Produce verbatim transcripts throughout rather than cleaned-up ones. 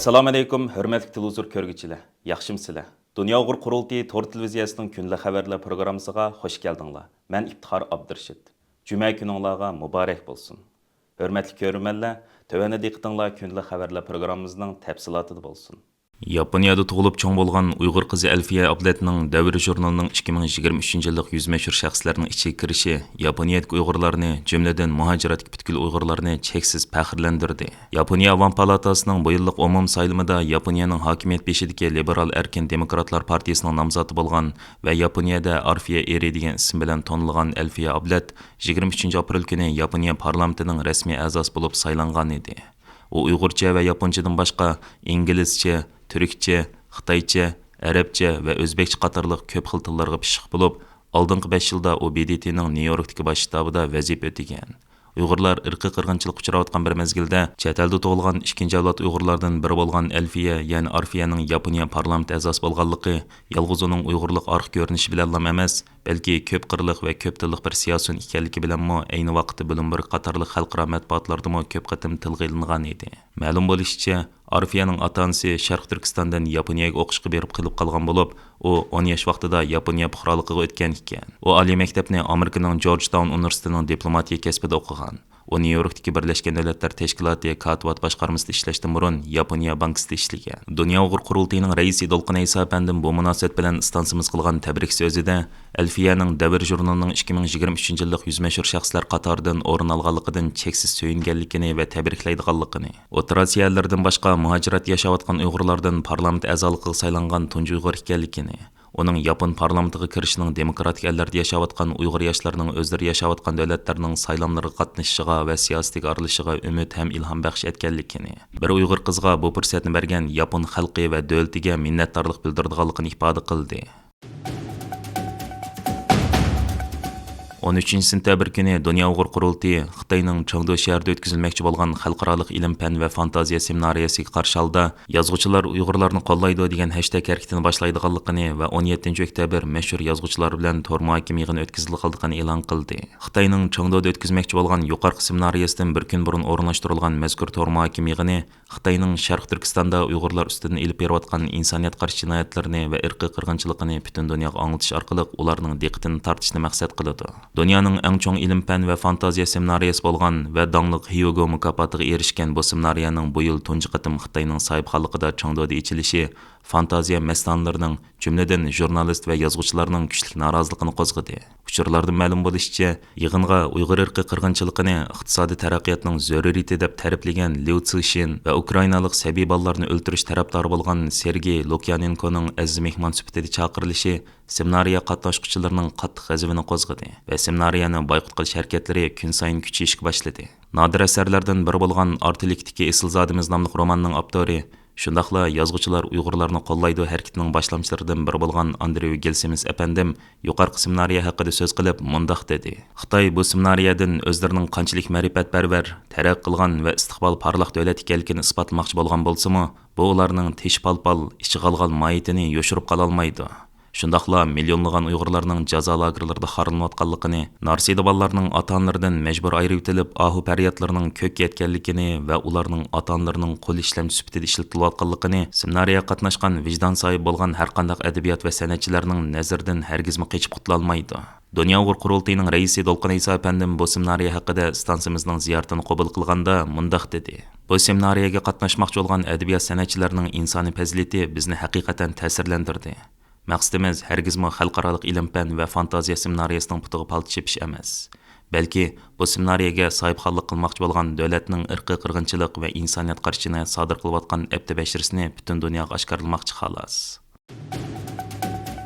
ئەسسالامۇئەلەيكۇم، ھۆرمەتلىك تېلېۋىزور كۆرگۈچىلەر، ياخشىمۇسىلەر؟ دۇنيا ئۇيغۇر قۇرۇلتىيى تور تېلېۋىزىيەسىنىڭ كۈندىلىك خەۋەرلەر پروگراممىسىغا خۇش كەلدىڭلار. مەن ئىپتىخار ئابدۇرېشىت. جۈمە كۈنۈڭلارغا مۇبارەك بولسۇن. ھۆرمەتلىك كۆرۈرمەنلەر، تۆۋەندە دىققىتىڭلار كۈندىلىك خەۋەرلەر پروگراممىمىزنىڭ تەپسىلاتىدا بولسۇن. ياپونىيەدە تۇغۇلۇپ چوڭ بولغان ئۇيغۇر قىزى ئەلفىيە ئابلەتنىڭ دەۋر ژۇرنىلىنىڭ ئىككى مىڭ يىگىرمە ئۈچىنچى يىللىق يۈز مەشھۇر شەخسلەرنىڭ ئىچىگە كىرىشى ياپونىيەدىكى ئۇيغۇرلارنى، جۈملىدىن مۇھاجىرەتتىكى پۈتكۈل ئۇيغۇرلارنى چەكسىز پەخىرلەندۈردى. ياپونىيە ئاۋام پالاتاسىنىڭ بۇ يىللىق ئومۇمىي سايلىمىدا ياپونىيەنىڭ ھاكىمىيەت بېشىدىكى لىبېرال ئەركىن دېموكراتلار پارتىيىسىنىڭ نامزاتى بولغان ۋە ياپونىيەدە ئارفىيە ئېرى دېگەن ئىسىم بىلەن تونۇلغان ئەلفىيە ئابلەت يىگىرمە ئۈچىنچى ئاپرېل كۈنى ياپونىيە پارلامېنتىنىڭ رەسمىي ئەزاسى بولۇپ سايلانغان ئىدى. ئۇ ئۇيغۇرچە ۋە ياپونچىدىن باشقا ئىنگلىزچە، تۈركچە، خىتايچە، ئەرەبچە ۋە ئۆزبېكچە قاتارلىق كۆپ خىل تىللارغا پىششىق بولۇپ، ئالدىنقى بەش يىلدا ئۇ ب د ت نىڭ نيۇ يوركتىكى باش شتابىدا ۋەزىپە ئۆتىگەن. ئۇيغۇرلار ئىرقىي قىرغىنچىلىققا ئۇچراۋاتقان بىر مەزگىلدە، چەت ئەلدە تۇغۇلغان ئىككىنچى ئەۋلاد ئۇيغۇرلاردىن بىرى بولغان ئەلفىيە، يەنى ئارفىيەنىڭ ياپونىيە پارلامېنت ئەزاسى بولغانلىقى يالغۇز ئۇنىڭ ئۇيغۇرلۇق ئارقا كۆرۈنۈشى بىلەنلا ئەمەس، بەلكى كۆپ قىرلىق ۋە كۆپ تىللىق بىر سىياسىيون ئىكەنلىكى بىلەنمۇ ئەينى ۋاقىتتا بلومبېرگ قاتارلىق خەلقئارا مەتبۇئاتلاردىمۇ كۆپ قېتىم تىلغا ئېلىنغان ئىدى. مەلۇم بولۇشىچە، ئارفىيەنىڭ ئاتا-ئانىسى شەرقىي تۈركىستاندىن ياپونىيەگە ئوقۇشقا بېرىپ قېلىپ قالغان بولۇپ، ئۇ ئون ياش ۋاقتىدا ياپونىيە پۇقرالىقىغا ئۆتكەن ئىكەن. ئۇ ئالىي مەكتەپنى ئامېرىكىنىڭ جورجتاون ئۇنىۋېرسىتېتىنىڭ دىپلوماتىيە كەسپىدە ئوقۇغان. ئۇ نيۇ يوركتىكى بىرلەشكەن دۆلەتلەر تەشكىلاتى كاتىۋات باشقارمىسىدا ئىشلەشتىن بۇرۇن ياپونىيە بانكىسىدا ئىشلىگەن. دۇنيا ئۇيغۇر قۇرۇلتىيىنىڭ رەئىسى دولقۇن ئەيسا ئەپەندىم بۇ مۇناسىۋەت بىلەن ئىستانسىمىزغا قىلغان تەبرىك سۆزىدە، ئەلفىيەنىڭ دەۋر ژۇرنىلىنىڭ ئىككى مىڭ يىگىرمە ئۈچىنچى يىللىق يۈز مەشھۇر شەخسلەر قاتارىدىن ئورۇن ئالغانلىقىدىن چەكسىز سۆيۈنگەنلىكىنى ۋە تەبرىكلەيدىغانلىقىنى، ئوتتۇرا ئاسىيا ئەللىرىدىن باشقا مۇھاجىرەتتە ياشاۋاتقان ئۇيغۇرلاردىن پارلامېنت ئەزالىقىغا سايلانغان تۇنجى ئۇيغۇر ئىكەنلىكىنى، ئۇنىڭ ياپون پارلامېنتىغا كىرىشىنىڭ دېموكراتىك ئەللەردە ياشاۋاتقان ئۇيغۇر ياشلىرىنىڭ ئۆزلىرى ياشاۋاتقان دۆلەتلەرنىڭ سايلاملىرىغا قاتنىشىشىغا ۋە سىياسىتىگە ئارىلىشىشىغا ئۈمىد ھەم ئىلھام بەخش ئەتكەنلىكىنى، بىر ئۇيغۇر قىزغا بۇ پۇرسەتنى بەرگەن ياپون خەلقى ۋە دۆلىتىگە مىننەتدارلىق بىلدۈرىدىغانلىقىنى ئىپادە قىلدى. ئون ئۈچىنچى سېنتەبىر كۈنى دۇنيا ئۇيغۇر قۇرۇلتىيى خىتاينىڭ چېڭدۇ شەھىرىدە ئۆتكۈزۈلمەكچى بولغان خەلقئارالىق ئىلىم-پەن ۋە فانتازىيە سېمىنارىيەسىگە قارشى ھالدا، يازغۇچىلار ئۇيغۇرلارنى قوللايدۇ دېگەن ھەشتەگ ھەرىكىتىنى باشلايدىغانلىقىنى ۋە ئون يەتتىنچى ئۆكتەبىر مەشھۇر يازغۇچىلار بىلەن تور مۇھاكىمە يىغىنى ئۆتكۈزىدىغانلىقىنى ئېلان قىلدى. خىتاينىڭ چېڭدۇدا ئۆتكۈزمەكچى بولغان يۇقىرىقى سېمىنارىيەسىدىن بىر كۈن بۇرۇن ئورۇنلاشتۇرۇلغان مەزكۇر تور مۇھاكىمە يىغىنى خىتاينىڭ شەرقىي تۈركىستاندا ئۇيغۇرلار ئۈستىدىن ئېلىپ بېرىۋاتقان ئىنسانىيەت قارشى جىنايەتلىرىنى ۋە ئىرقىي قىرغىنچىلىقىنى پۈتۈن دۇنياغا ئاڭلىتىش ئارقىلىق ئۇلارنىڭ دىققىتىنى تارتىشنى مەقسەت قىلىدۇ. دۇنيانىڭ ئەڭ چوڭ ئىلىم-پەن ۋە فانتازىيە سېمىنارىيەسى بولغان ۋە داڭلىق ھيوگو مۇكاپاتىغا ئېرىشكەن بۇ سېمىنارىيەنىڭ بۇ يىل تۇنجى قېتىم خىتاينىڭ ساھىبخانلىقىدا چېڭدۇدا ئېچىلىشى فانتازىيە مەستانىلىرىنىڭ، جۈملىدىن ژۇرنالىست ۋە يازغۇچىلارنىڭ كۈچلۈك نارازىلىقىنى قوزغىدى. ئۇچۇرلاردىن مەلۇم بولۇشىچە، يىغىنغا ئۇيغۇر ئىرقىي قىرغىنچىلىقىنى ئىقتىسادىي تەرەققىياتنىڭ زۆرۈرىيىتى دەپ تەرىپلىگەن ليۇ سىشىن ۋە ئۇكرائىنالىق سەبىي بالىلارنى ئۆلتۈرۈش تەرەپدارى بولغان سېرگېي لۇكيانېنكونىڭ ئەزىز مېھمان سۈپىتىدە چاقىرىلىشى سېمىنارىيە قاتناشقۇچىلىرىنىڭ قاتتىق غەزىپىنى قوزغىدى ۋە سېمىنارىيەنى بايقۇت قىلىش ھەرىكەتلىرى كۈنسايىن كۈچىيىشكە باشلىدى. نادىر ئەسەرلەردىن بىرى بولغان ئارتىلىكتىكى ئېسىل زادىمىز ناملىق روماننىڭ ئاپتورى، شۇنداقلا يازغۇچىلار ئۇيغۇرلارنى قوللايدۇ ھەرىكىتىنىڭ باشلامچىلىرىدىن بىرى بولغان ئاندرېۋ گېلسىمىس ئەپەندىم يۇقىرىقى سېمىنارىيە ھەققىدە سۆز قىلىپ مۇنداق دېدى: خىتاي بۇ سېمىنارىيەدىن ئۆزلىرىنىڭ قانچىلىك مەرىپەتپەرۋەر، تەرەققىي قىلغان ۋە ئىستىقبالى پارلاق دۆلەت ئىكەنلىكىنى ئىسپاتلىماقچى بولغان بولسىمۇ، بۇ ئۇلارنىڭ تېشى پال-پال، ئىچى غال-غال ماھىيىتىنى يوشۇرۇپ قالالمايدۇ. شۇنداقلا مىليونلىغان ئۇيغۇرلارنىڭ جازا لاگېرلىرىدا خارلىنىۋاتقانلىقىنى، نارسىدا بالىلارنىڭ ئاتا-ئانىلىرىدىن مەجبۇر ئايرىۋېتىلىپ، ئاھۇ پەريادلىرىنىڭ كۆككە يەتكەنلىكىنى ۋە ئۇلارنىڭ ئاتا-ئانىلىرىنىڭ قۇل ئىشلەمچى سۈپىتىدە ئىشلىتىلىۋاتقانلىقىنى سېمىنارىيەگە قاتناشقان ۋىجدان ساھىبى بولغان ھەرقانداق ئەدەبىيات ۋە سەنئەتچىلەرنىڭ نەزىرىدىن ھەرگىزمۇ قېچىپ قۇتۇلالمايدۇ. دۇنيا ئۇيغۇر قۇرۇلتىيىنىڭ رەئىسى دولقۇن ئەيسا ئەپەندىم بۇ سېمىنارىيە ھەققىدە ئىستانسىمىزنىڭ زىيارىتىنى قوبۇل قىلغاندا مۇنداق دېدى: بۇ سېمىنارىيەگە قاتناشماقچى بولغان ئەدەبىيات سەنئەتچىلەرنىڭ ئىنسانىي پەزىلىتى بىزنى ھەقىقەتەن تەسىرلەندۈردى. مەقسىتىمىز ھەرگىزمۇ خەلقئارالىق ئىلىم-پەن ۋە فانتازىيە سېمىنارىيەسىنىڭ پۇتىغا پالتا چېپىش ئەمەس، بەلكى بۇ سېمىنارىيەگە ساھىبخانلىق قىلماقچى بولغان دۆلەتنىڭ ئىرقىي قىرغىنچىلىق ۋە ئىنسانىيەت قارشى جىنايەت سادىر قىلىۋاتقان ئەپتى بەشىرىسىنى پۈتۈن دۇنياغا ئاشكارىلىماقچى، خالاس.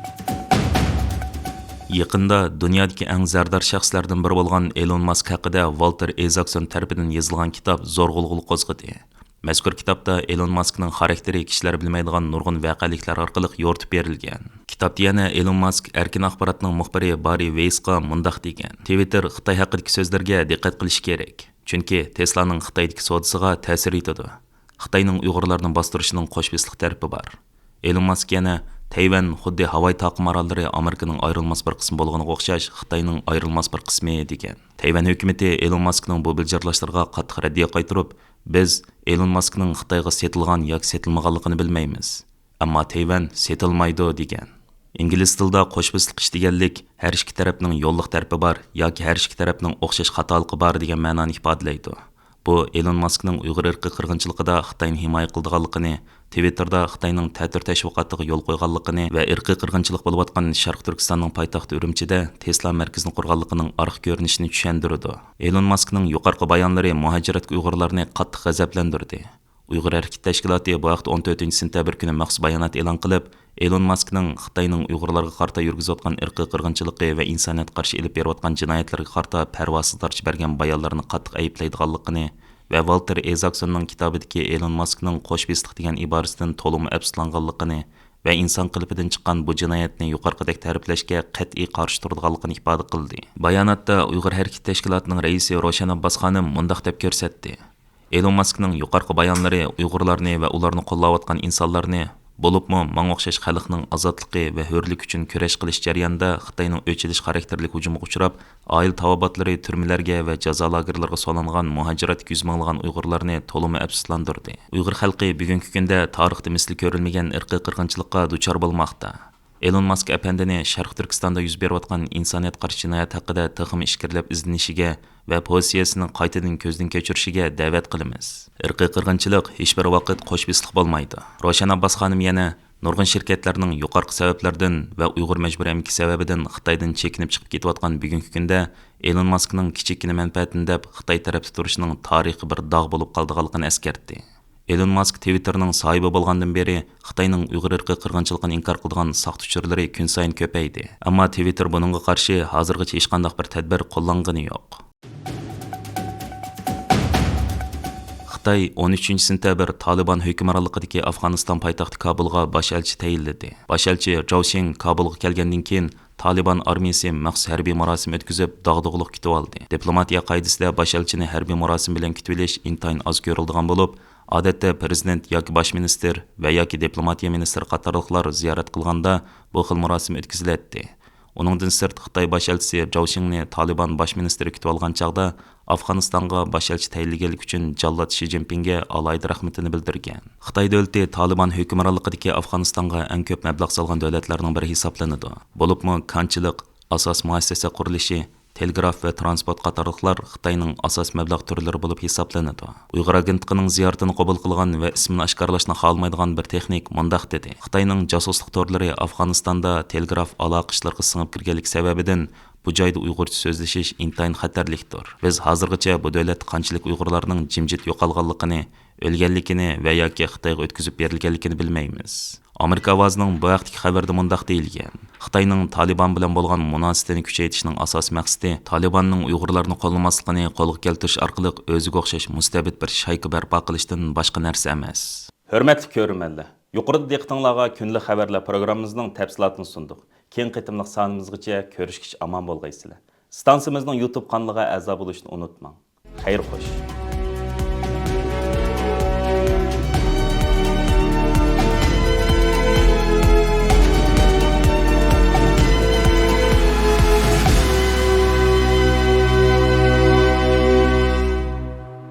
يېقىندا دۇنيادىكى ئەڭ زەردار شەخسلەردىن بىرى بولغان ئېلون ماسك ھەققىدە ۋالتېر ئىزاكسون تەرىپىدىن يېزىلغان كىتاب زور غۇلغۇلا قوزغىدى. مەزكۇر كىتابتا ئېلون ماسكنىڭ خاراكتېرى كىشىلەر بىلمەيدىغان نۇرغۇن ۋەقەلىكلەر ئارقىلىق يورۇتۇپ بېرىلگەن. كىتابتا يەنە ئېلون ماسك ئەركىن ئاخباراتنىڭ مۇخبىرى باررى ۋېيسقا مۇنداق دېگەن: تىۋىتتېر خىتاي ھەققىدىكى سۆزلىرىگە دىققەت قىلىش كېرەك، چۈنكى تېسلانىڭ خىتايدىكى سودىسىغا تەسىرى يېتىدۇ. خىتاينىڭ ئۇيغۇرلارنى باستۇرۇشىنىڭ قوش بېسىقلىق تەرىپى بار. ئېلون ماسك يەنە، تەيۋەن خۇددى ھاۋاي تاقىم ئاراللىرى ئامېرىكىنىڭ ئايرىلماس بىر قىسمى بولغىنىغا ئوخشاش خىتاينىڭ ئايرىلماس بىر قىسمى، دېگەن. تەيۋەن ھۆكۈمىتى ئېلون ماسكنىڭ بۇ بىلجىرلاشلىرىغا قاتتىق رەددىيە قايتۇرۇپ، بىز ئېلون ماسكنىڭ خىتايغا سېتىلغان ياكى سېتىلمىغانلىقىنى بىلمەيمىز، ئەمما تەيۋەن سېتىلمايدۇ، دېگەن. ئىنگلىز تىلىدا قوش بېسىقلىق ئىش دېگەنلىك ھەر ئىككى تەرەپنىڭ يوللۇق تەرىپى بار ياكى ھەر ئىككى تەرەپنىڭ ئوخشاش خاتالىقى بار دېگەن مەنانى ئىپادىلەيدۇ. بۇ ئېلون ماسكنىڭ ئۇيغۇر ئىرقىي قىرغىنچىلىقىدا خىتاينى ھىمايە قىلىدىغانلىقىنى، تىۋىتتېردا خىتاينىڭ تەتۈر تەشۋىقاتىغا يول قويغانلىقىنى ۋە ئىرقىي قىرغىنچىلىق بولۇۋاتقان شەرقىي تۈركىستاننىڭ پايتەختى ئۈرۈمچىدە تېسلا مەركىزىنى قۇرغانلىقىنىڭ ئارقا كۆرۈنۈشىنى چۈشەندۈرىدۇ. ئېلون ماسكنىڭ يۇقىرىقى بايانلىرى مۇھاجىرەتكە ئۇيغۇرلارنى قاتتىق غەزەپلەندۈردى. ئۇيغۇر ھەرىكىتى تەشكىلاتى بۇ ھەقتە ئون تۆتىنچى سېنتەبىر كۈنى مەخسۇس بايانات ئېلان قىلىپ، ئېلون ماسكنىڭ خىتاينىڭ ئۇيغۇرلارغا قارىتا يۈرگۈزۈۋاتقان ئىرقىي قىرغىنچىلىقى ۋە ئىنسانىيەتكە قارشى ئېلىپ بېرىۋاتقان جىنايەتلىرىگە قارىتا پەرۋاسىزلارچە بەرگەن بايانلىرىنى قاتتىق ئەيىبلەيدىغانلىقىنى ۋە ۋالتېر ئىزاكسوننىڭ كىتابىدىكى ئېلون ماسكنىڭ قوش بېسىقلىق دېگەن ئىبارىسىدىن تولىمۇ ئەپسۇسلانغانلىقىنى ۋە ئىنسان قېلىپىدىن چىققان بۇ جىنايەتنى يۇقىرىقىدەك تەرىپلەشكە قەتئىي قارشى تۇرىدىغانلىقىنى ئىپادە قىلدى. باياناتتا ئۇيغۇر ھەرىكىتى تەشكىلاتىنىڭ رەئىسى روشەن ئابباس خانىم مۇنداق دەپ كۆرسەتتى. ئېلون ماسكنىڭ يۇقىرىقى بايانلىرى ئۇيغۇرلارنى ۋە ئۇلارنى قوللاۋاتقان ئىنسانلارنى، بولۇپمۇ ماڭا ئوخشاش خەلقنىڭ ئازادلىقى ۋە ھۆرلۈكى ئۈچۈن كۈرەش قىلىش جەريانىدا خىتاينىڭ ئۆچ ئېلىش خاراكتېرلىك ھۇجۇمىغا ئۇچراپ، ئائىلە تاۋابىئاتلىرى تۈرمىلەرگە ۋە جازا لاگېرلىرىغا سولانغان مۇھاجىرەتتىكى يۈز مىڭلىغان ئۇيغۇرلارنى تولىمۇ ئەپسۇسلاندۇردى. ئۇيغۇر خەلقى بۈگۈنكى كۈندە تارىختا مىسلى كۆرۈلمىگەن ئىرقىي قىرغىنچىلىققا دۇچار بولماقتا. ئېلون ماسك ئەپەندىنى شەرقىي تۈركىستاندا يۈز بېرىۋاتقان ئىنسانىيەتكە قارشى جىنايەت ھەققىدە تېخىمۇ ئىچكىرىلەپ ئىزدىنىشىگە ۋە پوزىتسىيەسىنى قايتىدىن كۆزدىن كەچۈرۈشىگە دەۋەت قىلىمىز. ئىرقىي قىرغىنچىلىق ھېچبىر ۋاقىت قوش بېسىقلىق بولمايدۇ. روشەن ئابباس خانىم يەنە، نۇرغۇن شىركەتلەرنىڭ يۇقىرىقى سەۋەبلەردىن ۋە ئۇيغۇر مەجبۇرىي ئەمگىكى سەۋەبىدىن خىتايدىن چېكىنىپ چىقىپ كېتىۋاتقان بۈگۈنكى كۈندە ئېلون ماسكنىڭ كىچىككىنە مەنپەئەتىنى دەپ خىتاي تەرەپتە تۇرۇشىنىڭ تارىخىي بىر داغ بولۇپ قالىدىغانلىقىنى ئەسكەرتتى. ئېلون ماسك تىۋىتتېرنىڭ ساھىبى بولغاندىن بېرى خىتاينىڭ ئۇيغۇر ئىرقىي قىرغىنچىلىقىنى ئىنكار قىلىدىغان ساختا ئۇچۇرلىرى كۈنسايىن كۆپەيدى. ئەمما تىۋىتتېر بۇنىڭغا قارشى ھازىرغىچە ھېچقانداق بىر تەدبىر قوللانغىنى يوق. خىتاي ئون ئۈچىنچى سېنتەبىر تالىبان ھۆكۈمرانلىقىدىكى ئافغانىستان پايتەختى كابۇلغا باش ئەلچى تەيىنلىدى. باش ئەلچى جاۋ شىڭ كابۇلغا كەلگەندىن كېيىن، تالىبان ئارمىيىسى مەخسۇس ھەربىي مۇراسىم ئۆتكۈزۈپ، داغدۇغىلىق كۈتۈۋالدى. دىپلوماتىيە قائىدىسىدە باش ئەلچىنى ھەربىي مۇراسىم بىلەن كۈتۈۋېلىش ئىنتايىن ئاز كۆرۈلىدىغان بولۇپ، ئادەتتە پىرېزىدېنت ياكى باش مىنىستىر ۋە ياكى دىپلوماتىيە مىنىستىرى قاتارلىقلار زىيارەت قىلغاندا بۇ خىل مۇراسىم ئۆتكۈزۈلەتتى. ئۇنىڭدىن سىرت، خىتاي باش ئەلچىسى جاۋ شىڭنى تالىبان باش مىنىستىرى كۈتۈۋالغان چاغدا، ئافغانىستانغا باش ئەلچى تەيىنلىگەنلىكى ئۈچۈن جاللات شى جىنپىڭگە ئالاھىدە رەھمىتىنى بىلدۈرگەن. خىتاي دۆلىتى تالىبان ھۆكۈمرانلىقىدىكى ئافغانىستانغا ئەڭ كۆپ مەبلەغ سالغان دۆلەتلەرنىڭ بىرى ھېسابلىنىدۇ. بولۇپمۇ كانچىلىق، ئاساس مۇئەسسەسە قۇرۇلۇشى، تېلېگراف ۋە ترانسپورت قاتارلىقلار خىتاينىڭ ئاساس مەبلەغ تۈرلىرى بولۇپ ھېسابلىنىدۇ. ئۇيغۇر ئاگېنتلىقىنىڭ زىيارىتىنى قوبۇل قىلغان ۋە ئىسمىنى ئاشكارىلاشنى خالىمايدىغان بىر تېخنىك مۇنداق دېدى: خىتاينىڭ جاسۇسلۇق تورلىرى ئافغانىستاندا تېلېگراف ئالاقە ئىشلىرىغا سىڭىپ كىرگەنلىكى سەۋەبىدىن، بۇ جايدا ئۇيغۇرچە سۆزلىشىش ئىنتايىن خەتەرلىكتۇر. بىز ھازىرغىچە بۇ دۆلەتتە قانچىلىك ئۇيغۇرلارنىڭ جىمجىت يوقالغانلىقىنى، ئۆلگەنلىكىنى ۋە ياكى خىتايغا ئۆتكۈزۈپ بېرىلگەنلىكىنى بىلمەيمىز. ئامېرىكا ئاۋازىنىڭ بۇ ھەقتىكى خەۋىرىدە مۇنداق دېيىلگەن: خىتاينىڭ تالىبان بىلەن بولغان مۇناسىۋىتىنى كۈچەيتىشنىڭ ئاساسىي مەقسىتى تالىباننىڭ ئۇيغۇرلارنى قوللىماسلىقىنى قولغا كەلتۈرۈش ئارقىلىق ئۆزىگە ئوخشاش مۇستەبىت بىر شايكا بەرپا قىلىشتىن باشقا نەرسە ئەمەس. ھۆرمەتلىك كۆرۈرمەنلەر، يۇقىرىدا دىققىتىڭلارغا كۈندىلىك خەۋەرلەر پروگراممىمىزنىڭ تەپسىلاتىنى سۇندۇق. كېيىنكى قېتىملىق سانىمىزغىچە كۆرۈشكىچە ئامان بولغايسىلەر. ئىستانسىمىزنىڭ يۇتۇب قانىلىغا ئەزا بولۇشنى ئۇنتۇماڭ. خەير خوش.